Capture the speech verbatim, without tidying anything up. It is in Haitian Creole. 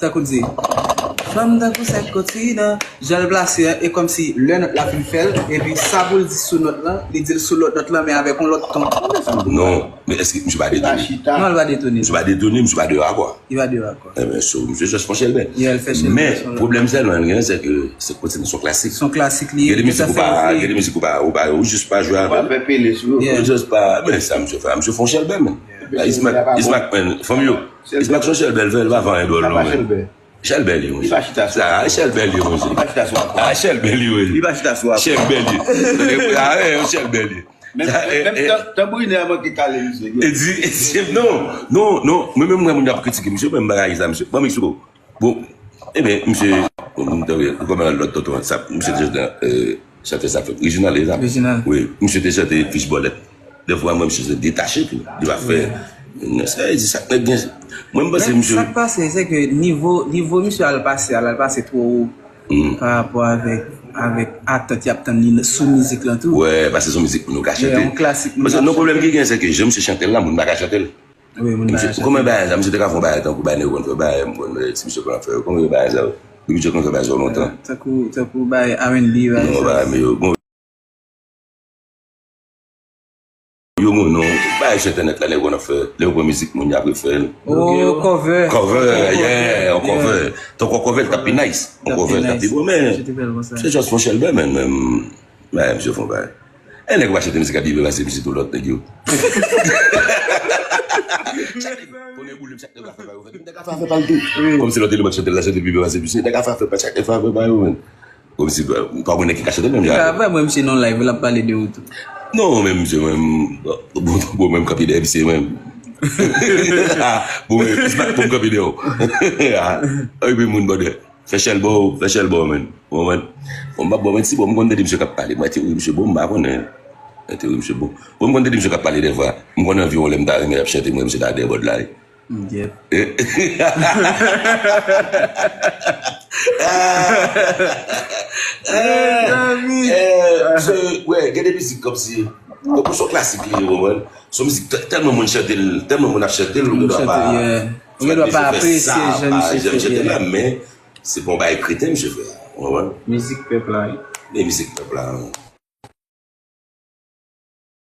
Tankou di, fanm tankou sèt kontinan, jan l plase a, e kòmsi lè nòt la fin fè l, epi sa pou l di sou nòt lan, li di l sou lòt nòt lan, men avèk yon lòt ton. Non, men èske misye pa detone? Non, l pa detone. Misye pa detone, misye pa deyò akò. Li pa deyò akò. Ebyen, so, misye just fè yon chèlbè. Yeah, l fè chèlbè. Men, pwoblèm sèl mwen gen, se ke sèt kontinan se yon klasik. Se yon klasik li. Gen de mizik ou pa, gen de mizik ou pa, ou pa, ou just pa jwe avè l. Ou pa fè pele sou yo. Yeah. Ou just pa, men sa misye fè, misye fè yon chèlbè, men. Ismack, Ismack, men, fanm yo. Ismack se yon chèlbè, l fè, l pa fè anyen dwòl, non, men. Chèlbè li, wi. Li pa chita sou. Ah, chèlbè li, wi. Li pa chita sou akò. Ah, chèlbè li, wi. Li pa chita sou akò. Chèlbè li. Ah, eh, chèlbè li. Menm, menm tan- tanbourinè a manke kale misye. E di, e di, non, non, non. Mwen menm, mwen, moun ap kritike misye, mwen, m bagay sa, misye. Bon, misye, bon. Bon, ebyen, misye, bon, moun te wè, kòman lòt tonton sa, misye te chante, euh, chante sa, Reginald, e sa? Reginald. Wi, misye te chante Fiche Bòlèt. Defwa, mwen, misye se detache tou. Li pa fè. Sa vle di, sa k nèg gen. Mwen, m panse, Men misye. Sa k pase, se ke nivo, nivo misye al pase, al, al pase twò wo pa rapò avèk, avèk atant y ap tann li sou mizik lan tou. Wè, paske se yon mizik pou nou ka chante. Yon klasik. Paske non, pwoblèm ki gen, se ke jan misye chante l la, moun pa ka chante l. Wi, moun pa ka chante. Kòman bagay sa, misye te ka fè yon bagay tankou bagay nèg yo konn fè, bagay m konn wè ti misye konn fè, kòman bagay sa yo? Depi misye konn fè bagay sa yo lontan. Tankou, tankou bagay R and B, bagay Non, sa. Bagay yo. Bon. Yo moun non, bagay sou entènèt la, nèg yo konn ap fè, lè yo pran mizik moun, y ap refè l. Oh, cover. Cover, yeah, on cover. Tankou on cover, l t ap pi nice. On cover, l t ap pi bon, men. Se just fè yon chèlbè, men, men. Bagay, misye fè yon bagay. E nèg yo pa chante mizik a pi byen pase misye tou lòt nèg yo. Chak nèg, konnen boule, chak nèg ka fè bagay yo fè. Nèg ka fè afè pa l tou. Kòmsi lòt eleman k chante la chante pi byen pase misye. Nèg ka fè afè pa chak nèg fè afè pa yo, men. Kòmsi, pa mwen nèg ki ka chante menm jan. Ka vre, mwen, misye nan live, l ap pale de ou tou. Non, men misye, mwen, bon, bon, mwen, m kanpe dèyè misye, mwen. Bon, men, se pa pou m kanpe dèyè ou. Ah, epi moun bòdè. Fè chèl ba w, fè chèl ba w, men. Ou konprann? Bon, m ap ba w menti, bon, m konn tande misye k ap pale. Mwen te ri misye bon, m pa konnen. Mwen te ri misye bon. Bon, m konn tande misye k ap pale defwa. M konn anviwon lè m ta renmen l ap chante, mwen, misye ta dèyè bòd la. Yep. Wè, gen de mizik kòmsi, kòmsi se yon klasik li ye, ou konprann? Se yon mizik tèlman moun chante l, tèlman moun ap chante l, ou gen dwa pa, ou gen dwa pa apresye jan misye chante la, men se pa yon bagay kreten misye fè, ou konprann? Mizik pèp la, wi. Men mizik pèp la, wi.